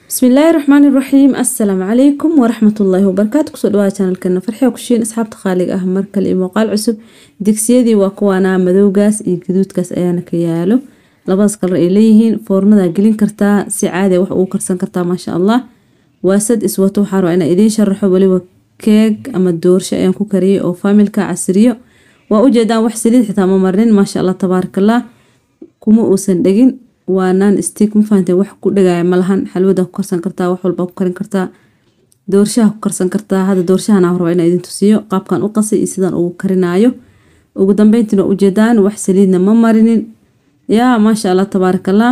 Bismillaahi raxmaani raxiim. Assalaamu calaykum waraxmatullaahi wabarakaatu. Kusoo dhawaada channelkeena Farxiyo Kushiin, asxaabta qaaliga ah, mar kale iyo muuqaal cusub. Digsiyadii waa kuwaanaa, madowgaas iyo gaduudkaas ayaana ka yaalo. Labadaas kalar ay leeyihiin. Foornada gelin kartaa, si caadi wax ugu karsan kartaa, maasha Allah. Waa sad iswato. Waxaa rabaa inaan idiin sharaxo weliba keeg ama doorsho ayaan ku kariyey oo familka casriyo. Waa ujeedaan, wax saliid xitaa ma marnin, maasha Allah tabaarakallah, kuma uusan dhegin. Waa non stick, ma fahanteen? Wax ku dhagaya ma lahan. Xalwada ku karsan kartaa, wax walba ku karin kartaa, doorshaha ku karsan kartaa. Hadda doorshahan aan rabaa inaan idin tusiyo qaabkan u qasay iyo sidaan ugu karinaayo. Ugu dambeyntiina ujeedaan, wax saliidna ma marinin yaa, maasha Allah tabaarakallah.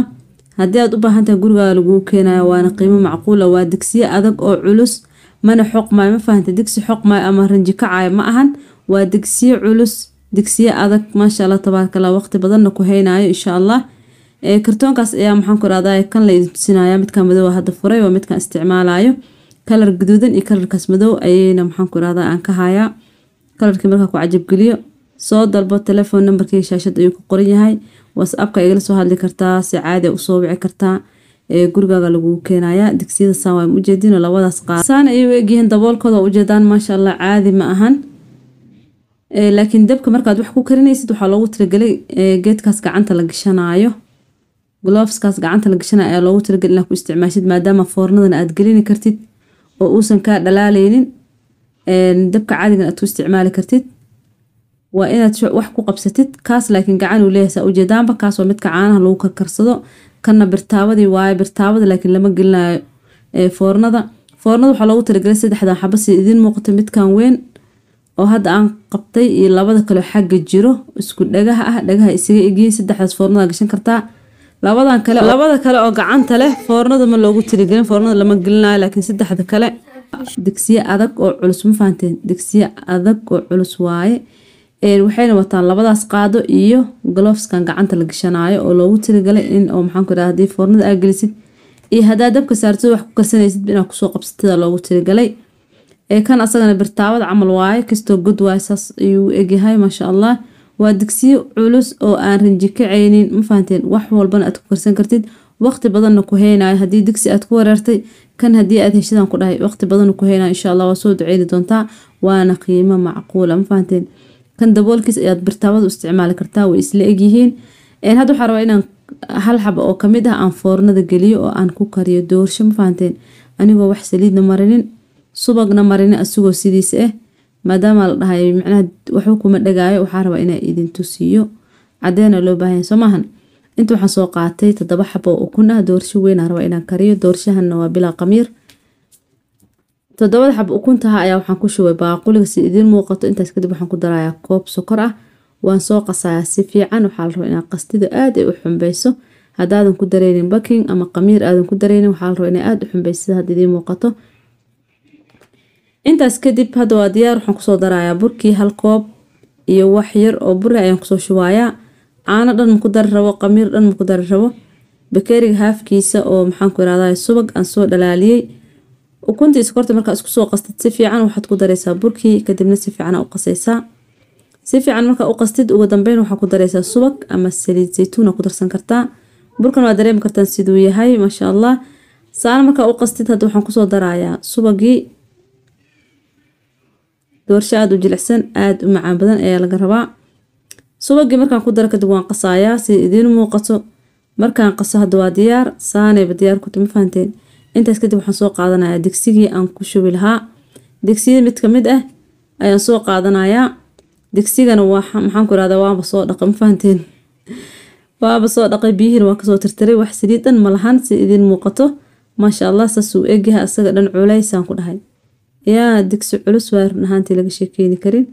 Haddii aad u baahan tahay, gurigaa laguu keenayo, waana qiimo macquula. Waa digsiyo adag oo culus, mana xoqmaayo, ma fahantay? Digsi xoqmaayo ama ranji kacayo ma ahan. Waa digsiyo culus, digsiyo adag, maasha Allah tabaarakallah, waqti badanna ku haynayo, insha Allah. Kartoonkaas ayaa, maxaan ku rahdaa, kan la idin tusinaya. Midkan madow hadda furay waa midkan isticmaalayo. Kalar gaduudan iyo kalarkaas madow ayayna, maxaan ku rahdaa, aan ka hayaa. Kalarkii markaa ku cajabgeliyo soo dalbo. Telephone numberkii shaashad ayuu ku qoran yahay. WhatsAppka igala soo hadli kartaa, si caadi usoo wici kartaa, gurigaaga lagu keenaya. Digsiyada saan waa ujeedin, labadaas qaar saan ayay u egyihiin. Daboolkooda ujeedaan, maasha Allah, caadi ma ahan. Laakiin dabka markaad wax ku karinaysid waxaa loogu talagelay geedkaas gacanta la gashanaayo, gloveskaas gacanta la gashanayo ayaa loogu talagelay inaad ku isticmaashid, maadaama foornadan aad gelini kartid oo uusan kaa dhalaaleynin, dabka caadigan aad ku isticmaali kartid. Waa inaad wax ku qabsatid kaas, laakiin gacan uu leeyahay, saa ujeedaanba. Kaas waa midka caanaha lagu karkarsado. Kanna birtaabadii waaye. Birtaabada laakiin lama gelinayo foornada. Foornada waxaa loogu talagelay saddexdan xabo, si idiin muuqato, midkan weyn oo hadda aan qabtay iyo labada kale xagga jiro, isku dhagaha ah, dhagaha isaga egyihiin. Saddexdaas foornada gashan kartaa. Labadan kale, labada kale oo gacanta leh, foornada ma loogu talagelin, foornada lama gelinayo. Laakiin saddexda kale digsiyo adag oo culus, ma fahanteen? Digsiyo adag oo culus waaye. Waxayna wataan labadaas qaado iyo gloveskan gacanta la gashanaayo oo loogu talagalay in oo, maxaan ku idhaha, haddii foornada aad gelisid iyo haddaa dabka saartid wax ku karsanaysid inaad kusoo qabsatida loogu talagalay. Kan asagana birtaawada camal waaye, kastoo god waaye, saas ayuu u egyahay, maasha Allah. Waa digsiyo culus oo aan rinji kacaynin, ma fahanteen? Wax walbana aad ku karsan kartid, waqti badanna ku haynayo. Haddii digsi aad ku wareertay, kan haddii aad heshidaan ku dhahay, waqti badanna ku haynayo, insha Allah, waa soo duceyni doontaa, waana qiimo macquula, ma fahanteen? Kan daboolkiis ayaad birtaawada u isticmaali kartaa, way isla egyihiin. Hadda waxaa rabaa inaan hal xaba oo kamid ah aan foornada geliyo oo aan ku kariyo doorsho, ma fahanteen? Anigoo wax saliidna marinin, subagna marinin, asigoo sidiisa ah, maadaama la dhahay macnaha waxba kuma dhagaayo. Waxaa rabaa inaa idin tusiyo, cadeena loo baahan, soo maahan? Inta waxaan soo qaatay 7 xabo oo ukun ah. Doorsho weyn aan rabaa inaan kariyo, doorshahanna waa bilaa qamiir. 7da xabo ukuntaha ayaa waxaan ku shubay baaquliga, si idiin muuqato. Intaas kadib waxaan ku darayaa koob sokor ah. Waan soo qasayaa si fiican. Waxaa la rabaa inaad qastida aad ay u xumbeyso. Haddaadan ku dareynin baking ama qamiir aadan ku dareynin, waxaa la rabaa inay aada u xumbeyso, sida hadda idiin muuqato. Intaas kadib hadda waa diyaar. Waxaan kusoo darayaa burkii, hal koob iyo wax yar oo buri ayaan kusoo shubayaa. Caano dhan ma ku dari rabo, qamiir dhan ma ku dari rabo. Bakeeriga haafkiisa oo, maxaan ku irahdaa, subag aan soo dhalaaliyey. Ukuntii sokorta markaa isku soo qastid si fiican, waxaad ku dareysaa burkii, kadibna si fiican u qasaysaa. Si fiican markaa u qastid, ugu dambeyn waxaa ku dareysaa subag ama saliid saytuun ku darsan kartaa. Burkan waa dareemi kartaan siduu yahay, maasha Allah. Saana markaa u qastid, hadda waxaan kusoo darayaa subagii. Doorsho aada u jilicsan, aada u macaan badan ayaa laga rabaa. Subagii markaan ku daro kadib waan qasayaa, si idiin muuqato. Markaan qaso hadda waa diyaar, saanayba diyaar ku, ma fahanteen? Intaas kadib waxaan soo qaadanayaa digsigii aan ku shubi lahaa. Digsiyada mid kamid ah ayaan soo qaadanayaa. Digsigana waa, maxaan ku irahdaa, waaba soo dhaqay, ma fahanteen? Waaba soo dhaqay, biyihiina waa kasoo tirtiray. Wax saliid dhan ma lahan, si idiin muuqato, maasha Allah. Saasuu egyahay asaga dhan, culaysaan ku dhahay yaa, digsi culus waa, run ahaantii laga sheekeyni karin.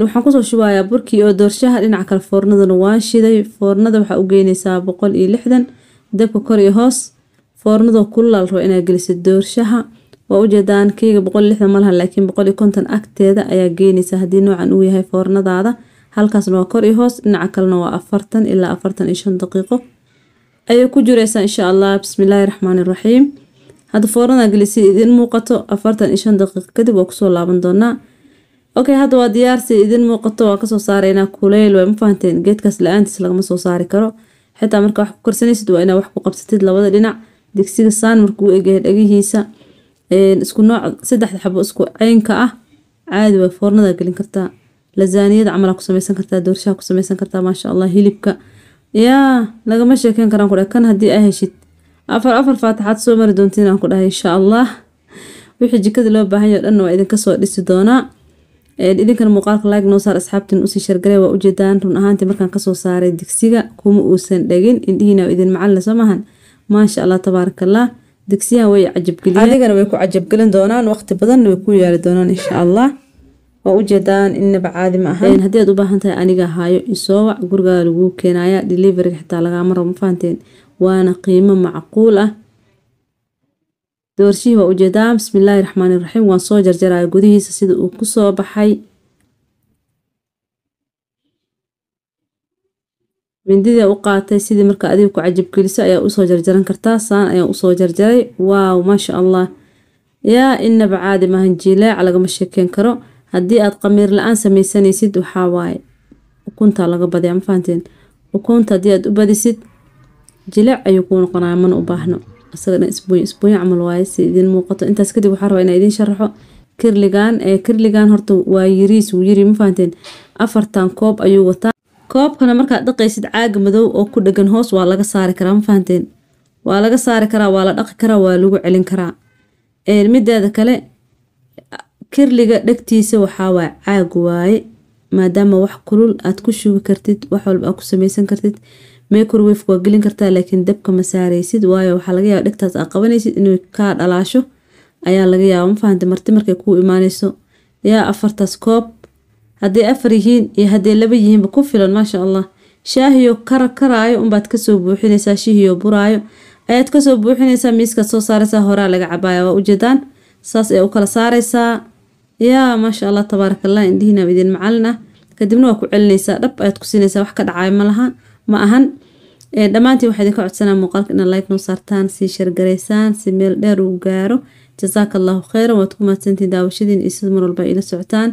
Waxaan kusoo shubayaa burkii oo doorshaha. Dhinaca kale foornadana waan shiday. Foornada waxaa u geynaysaa 160, dabka kor iyo hoos. Foornadoo kululaal rabo inaad gelisid doorshaha. Waa ujeedaan, keyga 160 malaha, laakiin 150 agteeda ayaa geynaysaa haddii noocan uu yahay foornadaada. Halkaasna waa kor iyo hoos, dhinaca kalena waa 40 ilaa 45 daqiiqo ayay ku jireysaa, insha Allah. Bismillaahi raxmaani raxiim. Hadda foornada gelisi, idiin muuqato, 45 daqiiqo kadib waa kusoo laaban doonaa. Okay, hadda waa diyaar, si idin muuqato. Waa kasoo saaraynaa. Kuleyl way, ma fahanteen? Geedkaas la-aantiis lagama soo saari karo. Xitaa marka wax ku karsanaysid waa inaad wax ku qabsatid labada dhinac. Digsiga saan markuu u egyahay dhagihiisa isku nooc, 3 xabo isku caynka ah, caadi waa foornada gelin kartaa, lasaaniyada camal ku samaysan kartaa, doorshaha ku samaysan kartaa, maasha Allah. Hilibka yaa lagama sheekeyn karaan ku dhahay. Kan haddii aa heshid 4 4 faataxaad soo mari doontiin aan ku dhahay, insha Allah. Wixii jikada loo baahan yahay dhan waa idinka soo dhisi doonaa. Idinkana muuqaalka like noo saar, asxaabtiin usii shargalay. Waa ujeedaan run ahaantii markaan kasoo saaray digsiga kuma uusan dhegin, indhihiina idin macalin soo maahan. Maasha Allah, tabaarakallah. Digsiyahan way cajabgeliyeen, adigana way ku cajabgelin doonaan, waqti badanna way ku yaali doonaan insha Allah. Waa ujeedaan inaba caadi ma ahan. Haddii aad u baahan tahay aniga haayo isoo wac, gurigaa lagu keenaya, deliveryga xitaa lagaama rabo, ma fahanteen? Waana qiimo macquul ah. Doorshihii waa ujeedaa, bismillaahi raxmaani raxiim. Waan soo jarjaraya gudihiisa sida uu kusoo baxay. Mindida u qaatay sidii marka adiga ku cajabgeliso ayaa usoo jarjaran kartaa. Saan ayaan usoo jarjaray. Waaw, maasha Allah, yaa inaba caadi maahan, jileec lagama sheekeyn karo. Haddii aad qamiir la-aan sameysanaysid, waxaa waaye ukunta laga badiyaa, ma fahanteen? Ukunta haddii aad u badisid jileec ayuu kuu noqonaya, mana u baahno isaga dhan, isbuunyo isbuunyo camal waaye si idin muuqato. Intaas kadib waxaa rabaa inaan idin sharaxo kirligan. Kirligan horta waa yiriis, wuu yiri, ma fahanteen? 4 koob ayuu wataa. Koobkana markaad dhaqaysid caaga madow oo ku dhegan hoos waa laga saari karaa, ma fahanteen? Waa laga saari karaa, waa la dhaqi karaa, waa lagu celin karaa. Mideeda kale kirliga dhegtiisa waxaa waaye caag waaye, maadaama wax kulul aad ku shubi kartid, wax walba aad ku sameysan kartid. Microwave waa gelin kartaa, laakiin dabka ma saareysid, waayo waxaa laga yaabaa dhegtaas aad qabanaysid inuu kaa dhalaasho ayaa laga yaabaa, ma fahantay? Marti markay kuu imaaneyso, yaa 4taas koob hadday 4 yihiin iyo hadday 2 yihiinba ku filan, maasha Allah. Shaahiyo kara karaayo unbaad kasoo buuxinaysaa, shihiyo buraayo ayaad kasoo buuxinaysaa, miiskaad soo saaraysaa, horaa laga cabaaya. Waa ujeedaan, saas ayaa u kala saaraysaa. Yaa maasha Allah, tabaarakallah, indhihiina idin macalin ah. Kadibna waa ku celinaysaa, dhab ayaad ku siinaysaa, wax ka dhacaayo ma laha ma ahan. Dhammaantiin waxaa idinka codsanaa muuqaalka inaad like noo saartaan, sii shargaraysaan si meel dheer uu gaaro. Jazaaka Allahu khayran, waad ku mahadsantihiin daawashadiin iyo sida mar walba ila socotaan.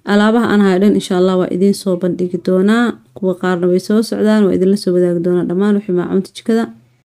Alaabaha aan hayo dhan insha Allah waa idiin soo bandhigi doonaa, kuwa qaarna way soo socdaan, waa idinla soo wadaagi doonaa dhammaan wixii maacuunta jikada.